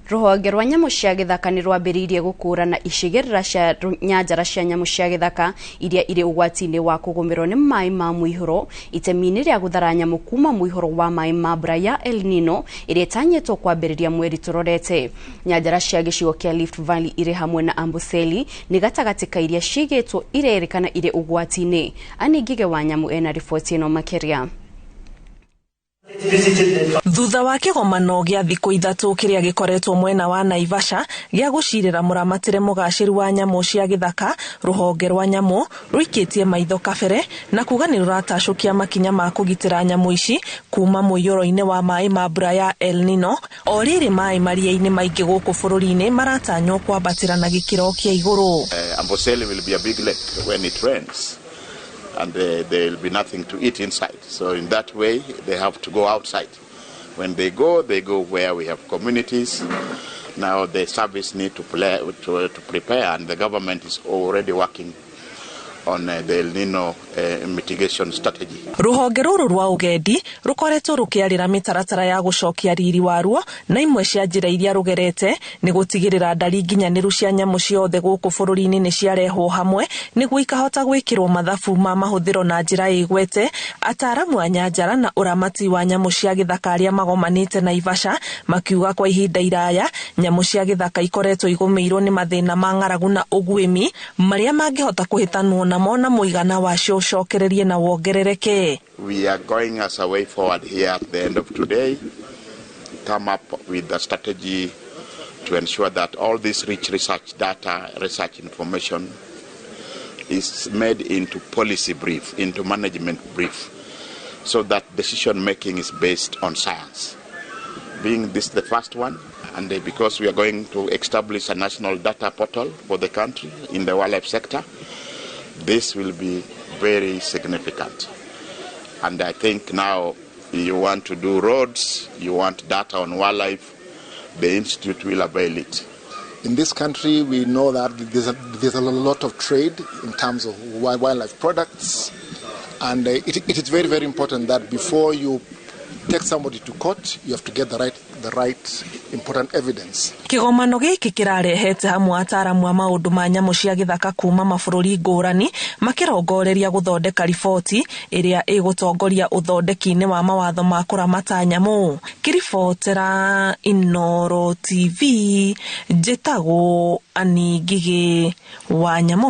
Rũhonge rwa nyamũ cia gĩthaka nĩ rwambĩrĩirie gũkũũrana icigĩrĩra cia nyanjara cia nyamũ cia gĩthaka iria irĩ ũgwati-inĩ wa kũgũmĩrwo nĩ maĩ ma mũihũro, itemi-inĩ rĩa gũthara nyamũ kuma mũihũro wa maĩ ma mbura ya El Nino ĩrĩa ĩtanyĩtwo kwambĩrĩria mweri tũrorete. Nyanjara cia gĩcigo kĩa Rift Valley irĩ hamwe na Amboseli nĩ gatagatĩ ka iria cigĩtwo irerĩkana irĩ ũgwati-inĩ. Annie Ngige wa Nyamũ ena riboti ĩno makĩria. Thutha wa kĩgomano gĩa thikũ 3 kĩrĩa gĩkoretwo mwena wa Naivasha gĩa gũcirĩra mũramatĩre mũgacĩru wa nyamũ cia gĩthaka, rũhonge rwa nyamũ rũikĩtie maitho kabere na kuga nĩ rũratacũkia makinya ma kũgitĩra nyamũ ici kuma mũiyũro-inĩ wa maĩ ma mbura ya El Nino. O rĩrĩ maĩ maria-inĩ maingĩ gũkũ bũrũri-inĩ maratanywo kwambatĩra na gĩkĩro kĩa igũrũ. Amboseli will be a big lake when it rains, and there will be nothing to eat inside. So in that way, they have to go outside. When they go, they go where we have communities. Now the service need to prepare, and the government is already working on the El Nino mitigation strategy. Rũhonge rũrũ rwa ũgendi rũkoretwo rũkĩarĩra mĩtaratara ya gũcokia riri waruo, na imwe cia njĩra iria rũgerete nĩ gũtigĩrĩra ndari nginyanĩru cia nyamũ ciothe gũkũ bũrũri-inĩ nĩ ciarehwo hamwe nĩguo ikahota gwĩkĩrwo mathabu ma mahũthĩro na njĩra ĩgwete. Ataaramu a nyanjara na ũramati wa nyamũ cia gĩthaka arĩa magomanĩte Naivasha makiuga kwa ihinda iraya nyamũ cia gĩthaka ikoretwo igũmĩirwo nĩ mathĩna ma ng'aragu na ũguĩmi marĩa mangĩhota kũhĩtanwo namo na mũigana wacio ũcokererie na wongerereke. We are going as a way forward here at the end of today, come up with a strategy to ensure that all this rich research data, research information is made into policy brief, into management brief, so that decision making is based on science. Being this the first one, and because we are going to establish a national data portal for the country in the wildlife sector, this will be very significant. And I think now you want to do roads, you want data on wildlife, the institute will avail it. In this country, we know that there's a lot of trade in terms of wildlife products, and it is very, very important that before you take somebody to court, you have to get the right important evidence. Kĩgomano gĩkĩ kĩrarehete hamwe ataaramu a maũndũ ma nyamũ cia gĩthaka kuma mabũrũri ngũrani makĩrongoreria gũthondeka riboti ĩrĩa ĩgũtongoria ũthondeki-inĩ wa mawatho ma kũramata nyamũ. Kĩribotera Inooro TV, njĩtagwo Annie Ngigĩ wa Nyamũ.